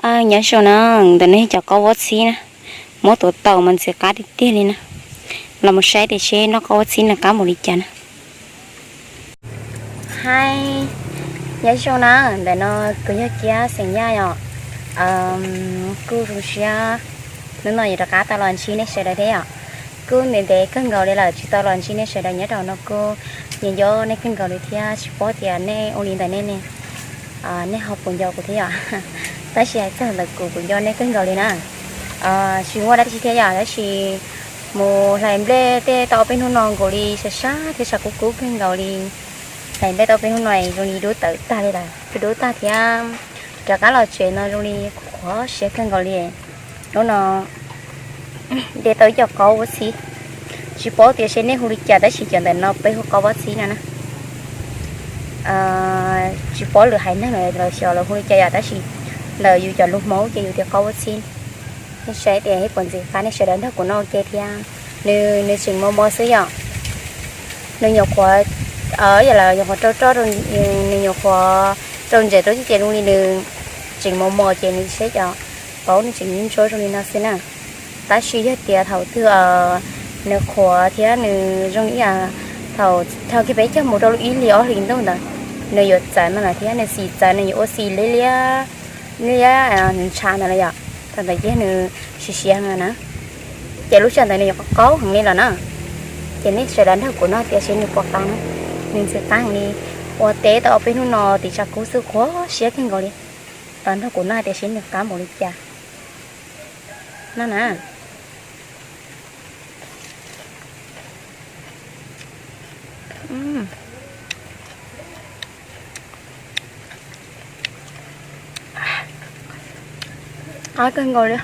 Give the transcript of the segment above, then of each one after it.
Nyob zoo na, ntawm no yog cov qaub vab txhib na, muab tuav tau mas ntxim qab tiag tiag li na. Los mus saib tias seb noj qaub vab txhib nws qab npaum li cas na. Hi, nyob zoo na, ntawm no kuv yog Kiab xeem Yaj yom. Kuj zoo siab hnub no yuav rov qab tau los ntsib nej sawv daws thiab yom. Kuj ntev ntev kawg nkaus li lawm tsis tau los ntsib nej sawv daws nyob rau no kuj nco nco nej kawg nkaus li thiab tsis paub tias nej ua li ntawm nej ne, nej ho puas nco kuv thiab yom. Tab sis hais txog ntawm kuv, kuv nco nej kawg nkaus li na. Tsis muaj dab tsi thiab yom, tab sis mus hlais nplej tej tau ob peb hnub no nkaus li sab sab thiab tshav kub kub kawg nkaus li. Hlais nplej tau ob peb hnub no zoo li dub tawm tag li lawm, dub dub tag thiab. Rov qab los tsev no zoo li qhuav siab kawg nkaus li. Hnub no de tau ib co qaub vab txhib, tsis paub tias seb nej hu li cas tab sis cov ntawm no peb hu qaub vab txhib no na. Tsis paub lwm haiv neeg los xyov lawv hu li cas yom, tab sis ntawm yus cov lus Hmoob ces yus tias qaub vab txhib. Nej saib tias puas ntxim qab, nej sawv daws nrog kuv noj ua ke thiab. Nws, nws tseem mos mos xwb yom. Nws nyuam qhuav, yog lawv nyuam qhuav rau roj, nws nyuam qhuav rau ntsev rau cib ces zoo li nws tseem mos mos ces nws saib cov qaub nws tseem ntsuab zoo li no xwb na. Tab sis yog tias thaum twg nws qhuav thiab nws zoo li thaum, thaum kiag peb cog mus rau lub ib hlis ob hlis ntuj ntawd, nws yuav txawv no lawm thiab nws xim txawv, nws yuav ua xim liab liab, liab ntshav ntawd los yom. Thaum ntawd ces nws siav siav heev na, ces lub sij hawm ntawd nws yuav qaub heev li lawm na. Ces nej sawv daws nrog kuv noj tias seb nws puas qab na. Nws ntxim qab heev li, ua teb tau ob peb hnub no tiv tshav kub xwb qhuav siab kawg nkaus li. Los nrog kuv noj tias seb nws qab npaum li cas. Noj na. Qab kawg nkaus li.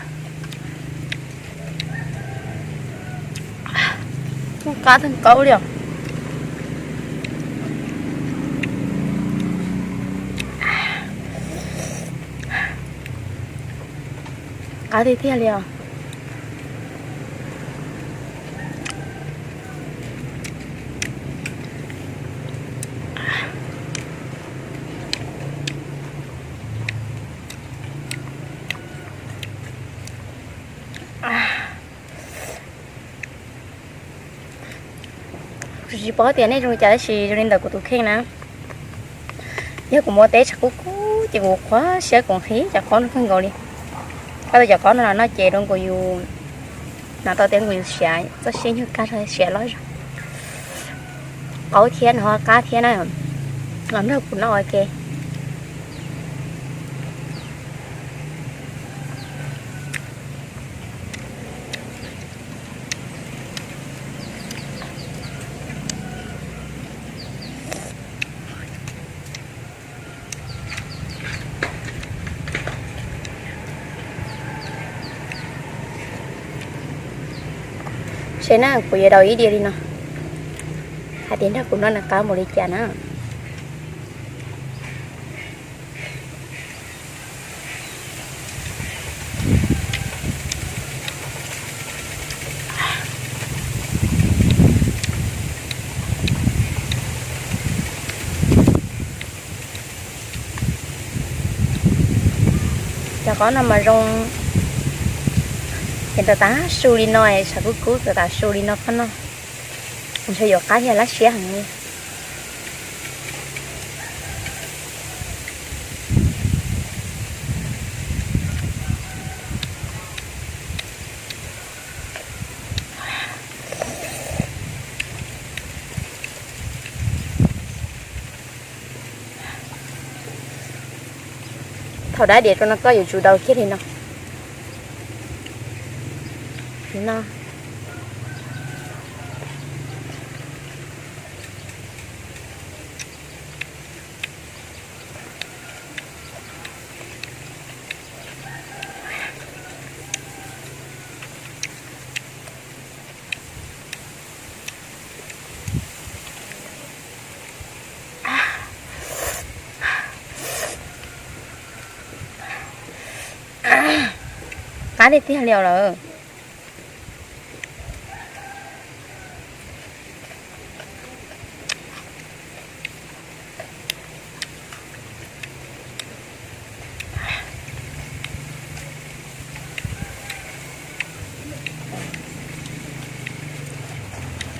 Qab kawg nkaus li os. Qab tiag tiag li os. Kuv tsis paub tias nej zoo li cas tab sis zoo li ntawm kuv tus kheej na, yog kuv mus ua teb tshav kub kub ces kuv qhuav siab kuv nqhis cov qaub no kawg nkaus li. Koj tau cov qaub no los noj ces rau nkaus yus, no tau tias nkaus yus siav txoj sia nyuag kaj siav loj zog. Qaub thiab nws ho qab thiab na. Los nrog kuv noj ua ke. Seb na, kuv yuav daus ib diav li no, hais tias nrog kuv noj nws qab npaum li cas na. Cov qaub no mas zoo, ces tas tas su li no, tshav kub kub tas tas su li no koj noj, ntshe yuav qab yog lab siab heev li. Thaum dab diav rau no koj yuav tsum daus kiag li no. No. Qab tiag tiag li lawm.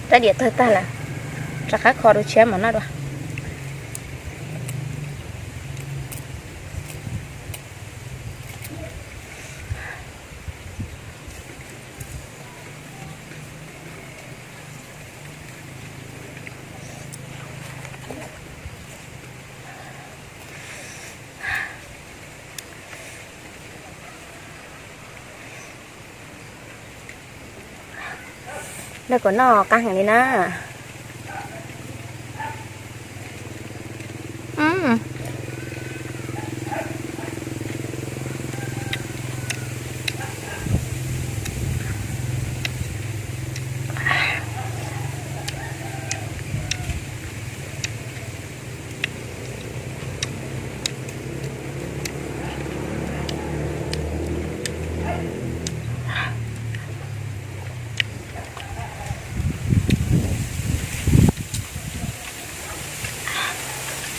Rab diav tawg tag lawm, rov qab kho dua tshiab mam noj dua. Noj kom noj qab heev li na.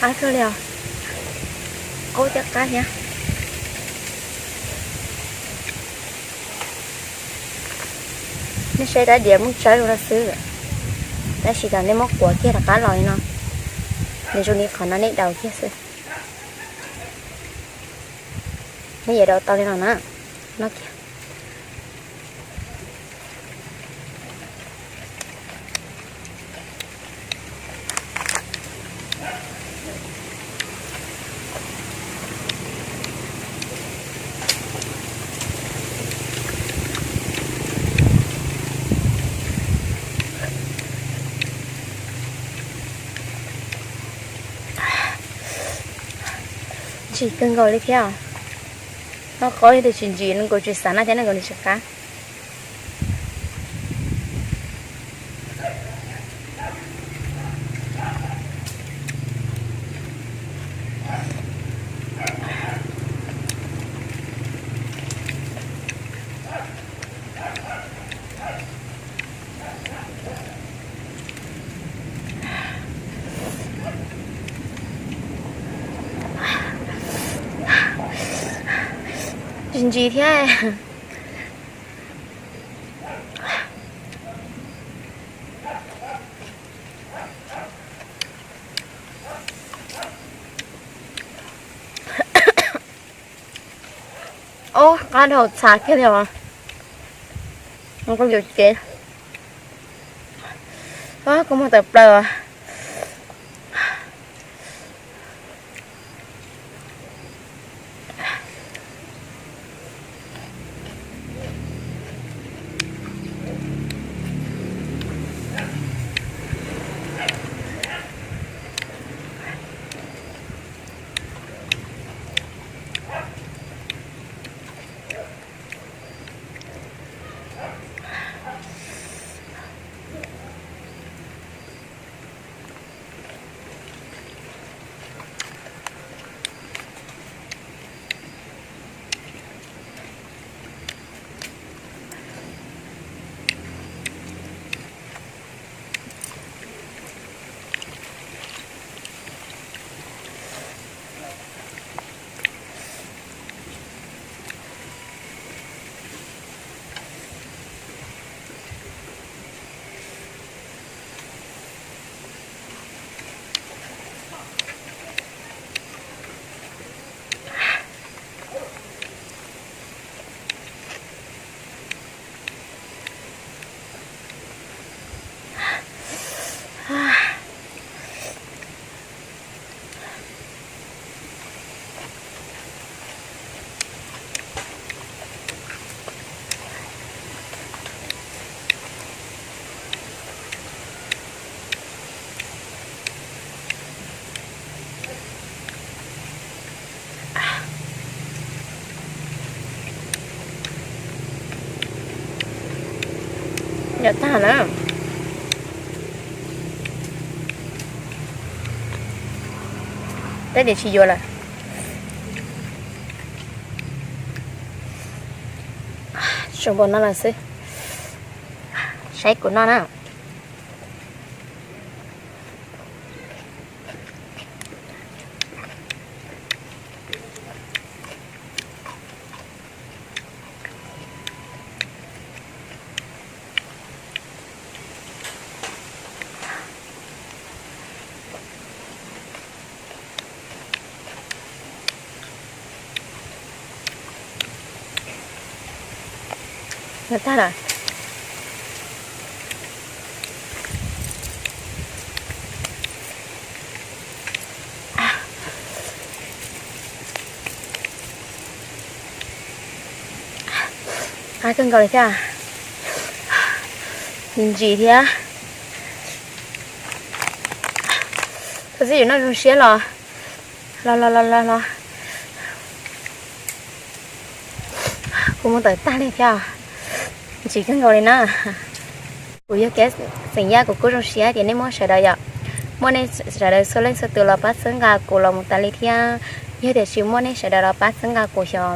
Qab kawg li os. Qub thiab qab thiab. Nej saib rab diav muab tsawb rau no xwb, tab sis tas nej muab quav kiag rov qab los li no, nws zoo li qhov no nej daus kiag xwb. Nej yuav daus tau li no na, noj kiag. Ntsim kawg nkaus li thiab. Noj qab ib tug tsis ntsim, nws kuj tsis xav noj thiab, nws kuj tsis qab. Ntsim ntsim thiab. Ob, qab dhau txha kiag li os. Kuv yuav cev, kuv muag tawm plaws. Yog tag na. Teb tias tsis yuav lawm. Tsuas npaum no lawm xwb. Saib kuv noj na. Tag lawm. Qab kawg nkaus li thiab. Ntsim thiab. Thaum twg yus noj zoo siab los, los los los los los, kuv mus tawm tag li thiab. Ntsim kawg nkaus li na. Kuv yog Kev xeem Yaj, kuv kuj zoo siab tias nej muaj sawv daws yom. Muaj nej sawv daws txhua leej txhua tus los pab txhawb nqa kuv los mus tas li thiab. Yog tias tsis muaj nej sawv daws los pab txhawb nqa kuv xyov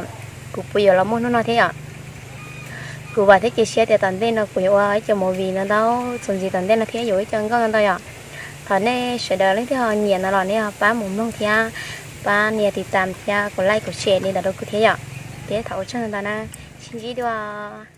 kuv puas yuav los muaj hnub no thiab yom. Kuv vam thiab cia siab tias tom ntej no kuv yuav ua ib co movie ntau ntau txuas ntxiv tom ntej no thiab, yuav ua ib co nkauj ntau ntau yom. Thov nej sawv daws leej twg ho nyiam no los nej ho pab mus mloog thiab, pab nias tiv tam thiab kuv like kuv share li ntawd rau kuv thiab yom. Ces thov ua tsaug ntau ntau na, sib ntsib dua.